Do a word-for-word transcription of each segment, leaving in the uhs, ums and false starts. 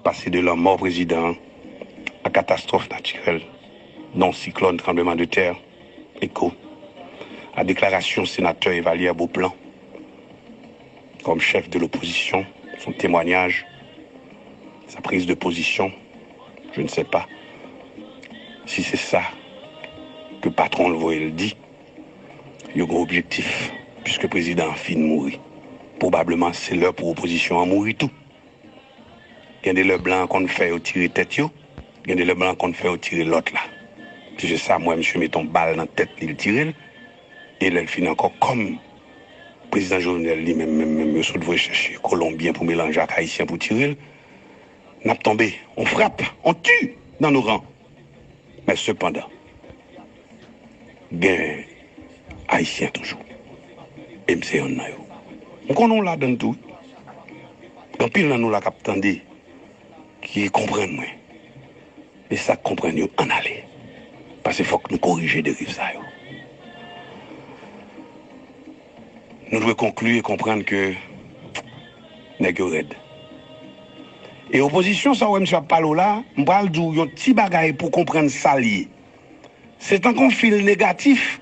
pase de lanmò prezidan an a katastwòf natirèl, don siklòn, tranblemanntè, eko, a deklarasyon senatè Evalière Beauplan kòm chèf de lopozisyon, son temwanyaj, sa priz de pozisyon, je ne sais pas si se sa ke patwon l voye l di. Yo gen objektif, piske prezidan an fin mouri. Pwobableman, se lè pou opozisyon an mouri tou. Gen de lè blan an konn fè yo tire tèt yo, gen de lè blan an konn fè yo tire lòt la. Se jis sa, m wè misye mete yon bal nan tèt li, l tire l. E lè l fini ankò, kòm prezidan Jovenel li menm, menm, menm, yo sot voye chèche Kolonbyen pou melanje ak Ayisyen pou tire l, n ap tonbe, on frappe, on tue dans nos rangs. Men sepandan, gen Ayisyen toujou. E m se yonn nan yo. M konnen w ladann tou. Gen anpil nan nou la k ap tande, ki konprann mwen. E sa k konprann yo, ann ale. Paske fòk nou korije deriv sa yo. Nou dwe konkli e konprann ke nèg yo rèd. E opozisyon sa w wè misye ap pale w la, m pral di w yon ti bagay pou w konprann sa l ye. Se tankou yon fil negatif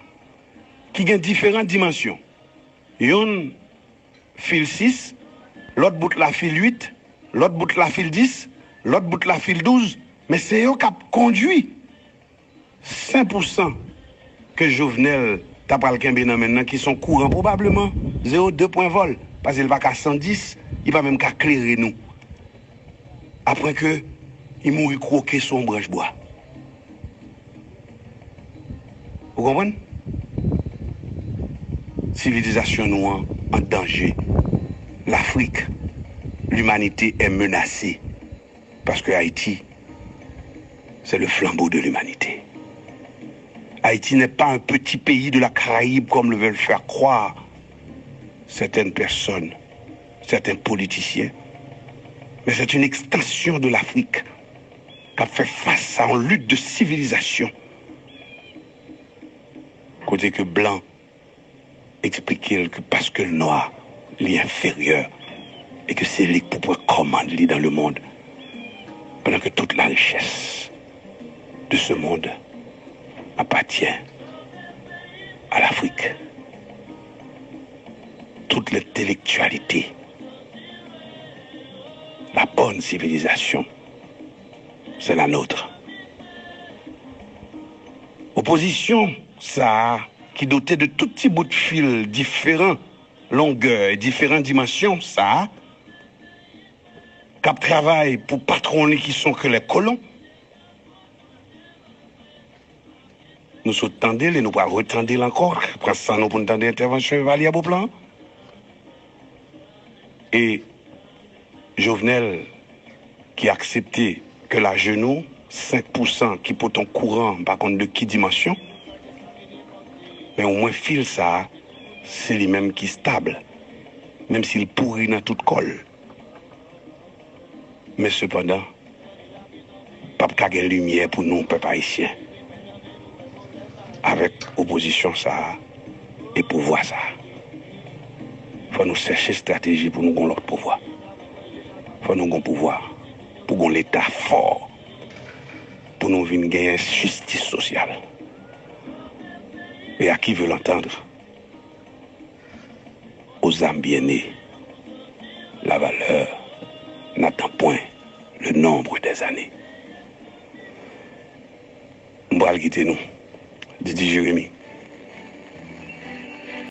ki gen diferan dimansyon. Yonn fil sis, lòt bout la fil uit, lòt bout la fil dis, lòt bout la fil douz, men se yo k ap kondui senk pou san ke Jovenel ta pral kenbe nan men l nan, ki se yon kouran pwobableman zewo de pwen vòl, paske l pa ka san dis, li pa menm ka klere nou. Apre ke li mouri kwoke sou yon branch bwa. Ou konprann? Sivilizasyon nou an an danje. Lafrik, limanite est menacée. Parce que Haïti, c'est le flambeau de l'humanité. Haïti n'est pas un petit pays de la Caraïbe comme le veulent faire croire certaines personnes, certains politiciens, mais c'est une extension de l'Afrique k ap fè fas a yon lit de sivilizasyon kote ke blan eksplike l ke paske l nwa, li enferyè e ke se li k pou pran kòmand li dans le monde, pendant que toute la richesse de ce monde appartient à l'Afrique. Toute l'intellectualité, la bonne civilisation, c'est la nôtre. Opozisyon sa a, ki dote de tout ti bout fil diferan longè e diferan dimansyon sa a, k ap travay pou patwon li ki se lè kolon. Nou sot tande l e nou pral retande l ankò. Pran san nou pou n tande entèvansyon Evalière Beauplan. E Jovenel ki aksepte ke lajenou senk pou san ki pote yon kouran, m pa konn de ki dimansyon, men omwen fil sa a, se li menm ki stab, menm si l pouri nan tout kò l. Men sepandan, p ap ka gen limyè pou nou, pèp ayisyen, avèk opozisyon sa a e pouvwa sa a. Fò nou chèche estrateji pou nou gon lòt pouvwa. Fò nou gon pouvwa, pou gon Leta fò, pou nou vin genyen jistis sosyal. Et à qui veut l'entendre, aux âmes bien nées, la valeur n'attend point le nombre des années. M pral kite nou. Didi Jeremi,